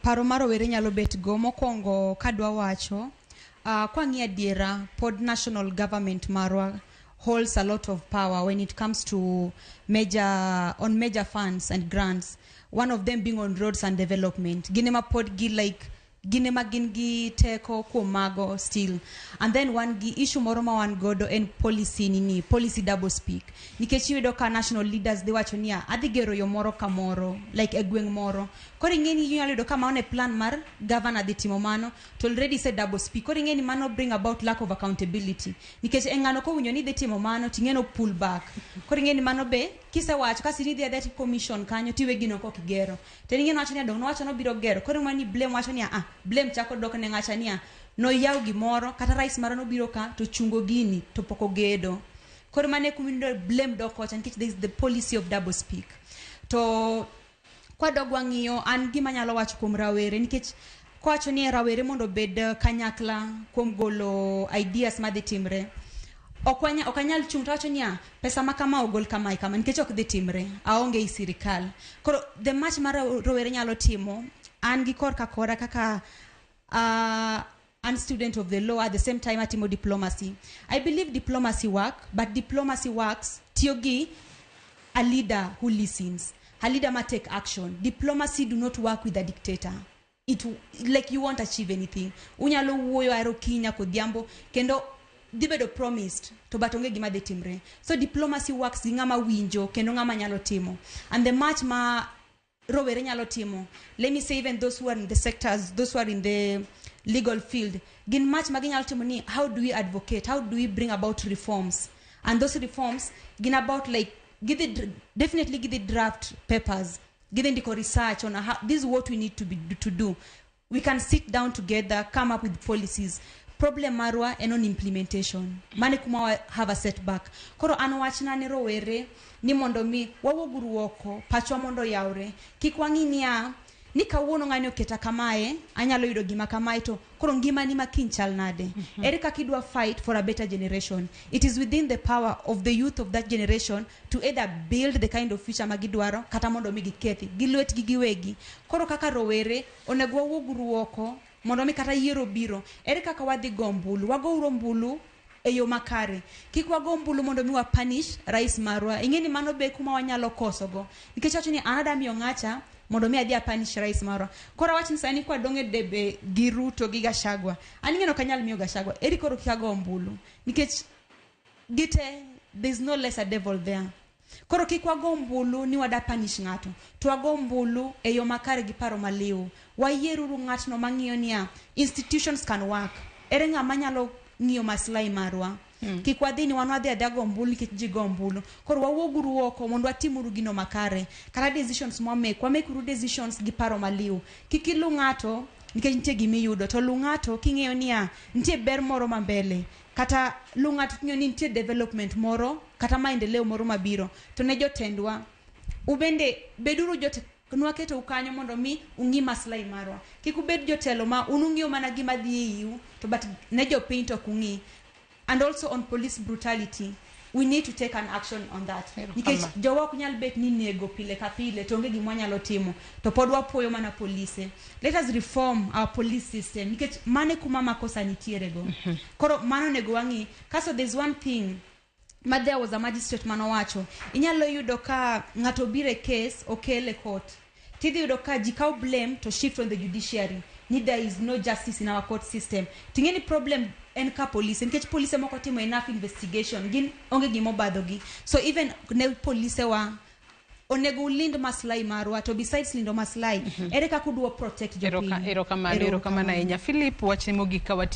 Paro ma rowere nyalo bet go mokwongo kadwa wacho, kwang'iyo adiera pod national government marwa holds a lot of power when it comes to major on major funds and grants, one of them being on roads and development. Gin ema pod gi like gin ema gin gi teko kuom mago still. And then wan gi issue moro ma wan godo en policy nini, policy double speak. Nikech iyudo ka national leaders dhi wacho niya, adhi gero yo moro kamoro, like e gweng' moro. Koro ing'e ni inyalo yudo ka mano e plan mar governor dhi timo mano, to already se double speak. Koro ing'e ni mano bring about lack of accountability. Nikech e ng'ano kowinjo ni dhi timo mano, ting'e no pull back. Koro ing'e ni mano be, kisewacho kasi ni idhi adhiya ti commission kanyo tiwe gino kok igero. To en ing'e nowacho niya, dong' nowacho nobiro gero. Koro mani blame wacho niya, ah, blame chako dok ne ng'acha niya, noyaw gimoro, kata rais mara nobiro ka, to chungo gini, to pok ogedo. Koro mano e kuma iyudo blame dok kocha nikech there is the policy of double speak. To kwadog wang'iyo an gima anyalo wacho kuom rawere nikech kowacho ni rawere mondo obed kanyakla kuom golo ideas madhi timre ok ok anyal chung' to awacho niya pesa ma kama ogol kamae kama nikech ok dhi timre aonge ei sirikal. Koro the much ma rowere nyalo timo an gi korka kora kaka an student of the law, at the same time atimo diplomacy. I believe diplomacy work, but diplomacy works tiyo gi a leader who listens, a leader ma take action. Diplomacy do not work with a dictator. It like you won't achieve anything. Unyalo wuoyo aro okinyi nyaka odhiambo kendo dhi bedo promised to but onge gima dhi timre. So diplomacy works gi ng'ama winjo kendo ng'ama nyalo timo. And the much ma rowere nyalo timo, let me say even those who are in the sectors, those who are in the legal field, gin much ma ginyalo timo ni how do we advocate, how do we bring about reforms? And those reforms gin about like gidhi definitely gidhi draft papers, gidhi ndiko research on how this is what we need to be to do. We can sit down together, come up with policies. Problem marwa en on implementation. Mane kuma wa have a setback. Koro an wachna ne rowere ni mondo mi wawuoguru oko, pachwa mondo oyawre. Kik wang'i niya, ni kawuono ng'ani oketa kamae, anyalo yudo gima kamae to koro ngimani ma kiny chal nade? Ere kaka idwa fight for a better generation? It is within the power of the youth of that generation to either build the kind of future ma gidwaro kata mondo mi gikethi gi lwetgi giwegi. Koro kaka rowere onego wawuoguru oko mondo mi kata yiero biro, ere kaka wadhi go ombulu? Wagouru ombulu e yo makare. Kik wago ombulu mondo mi wa punish rais marwa. Ing'e ni mano be kuma wanyalo kosogo. Nikech wacho ni an ada miyo ng'acha mondo mi adhi a punish rais marwa. Koro awach ni sani kwadong' e debe gi Ruto gi Gachagua. An ing'e ni ok anyal miyo Gachagua. Eri koro kik ago ombulu. Nikech gite there is no lesser devil there. Koro kik wago ombulu ni wada punish ng'ato. To wago ombulu e yo makare gi paro maliw. Wayieruru ng'atno mang'iyo niya, institutions can work. Ere ng'ama nyalo ng'iyo maslahi marwa? Kik wadhi ni wan wadhi adhiya go ombulu nikech ji go ombulu. Koro wawuoguru oko mondo watimuru gino makare. Kata decisions mwamake, wamake uru decisions gi paro maliw. Kik ilu ng'ato nikech nitie gimiyudo. To lu ng'ato king'eyo niya, nitie ber moro ma mbele. Kata lu ng'ato king'eyo ni nitie development moro kata maendeleo moro mabiro. To ne jotendwa, ubende beduru jote nwaketou kanyo mondo mi ung'i maslahi marwa. Kik ubed jotelo ma un ung'iyo mana gima dhi e iu to but ne jopiny to ok ung'i. And also on police brutality, we need to take an action on that. Nikech jowa ok nyal bet ni nego pile ka pile to onge gima wanyalo timo. To pod wapuoyo mana polise. Let us reform our police system nikech mano e kuma makosa nitiere go. Koro mano onego wang'i. Kaso there's one thing ma there was a magistrate manowacho. Inyalo yudo ka ng'ato obiro e case okel e court. Tidhi yudo ka ji kaw blame to shift on the judiciary ni there is no justice in our court system. Ting'e ni problem en ka polise nikech polise moko timo enough investigation gin onge gima obadhogi. So even ne polise wa onego ulind maslahi marwa to besides lindo maslahi, ere kaka udwa protect jopiny? Erokamano, erokamano ahinya. Philip, wachni mogik ka wati